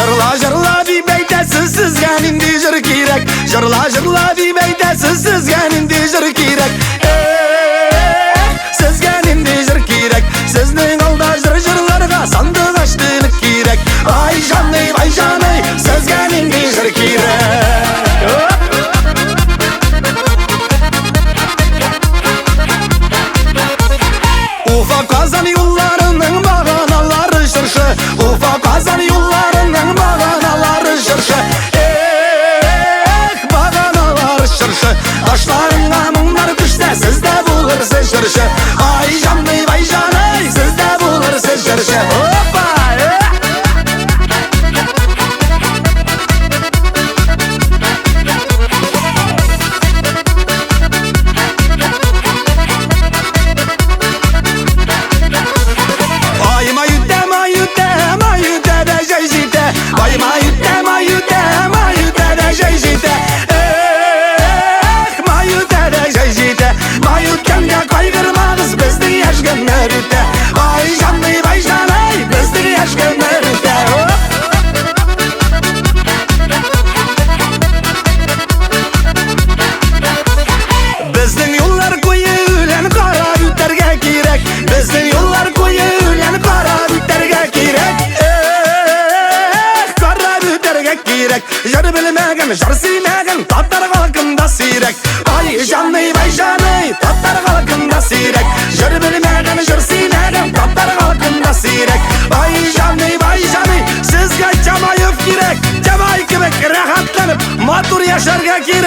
Җырла, җырла дип әйтәсез, сезгә нинди җыр кирәк? Җырла, җырла дип әйтәсез, сезгә нинди җыр кирәк? Эх, сезгә нинди җыр кирәк? Сезнең алда җыр җырларга сандугач теле кирәк. Ай җаный, ай җаный, сезгә нинди җыр кирәк? Уфа Казан юлларының баганалары чыршы. Уфа Казан юлларының баганалары чыршы. Эх, баганалары чыршы. Башларыңа моңнар төшсә, сез дә булырсыз җырчы. Ай җаный, ай җаный, сез дә булырсыз җырчы. Опа! Ай май үтә, май үтә, май үтә дә җәй җитә. Ай май үтә, май үтә, май үтә дә җәй җитә. Эх, май үтә дә җәй җитә. Май үткәнгә кайгырмагыз, безнең яшь гомер үтә. Ай җаный, ай җаный, безнең яшь гомер үтә. Безнең юллар куе үлән карап үтәргә кирәк. Безнең юллар куе үлән карап үтәргә кирәк. Эх, карап үтәргә кирәк. Җыр белмәгән, җыр сөймәгән татар халкында сирәк. Ай җаный, ай җаный, татар халкында сирәк. Җыр белмәгән, җыр сөймәгән татар халкында сирәк. Ай җаный, ай җаный, сезгә Чамаев кирәк. Чамай кебек рәхәтләнеп, матур яшәргә кирәк.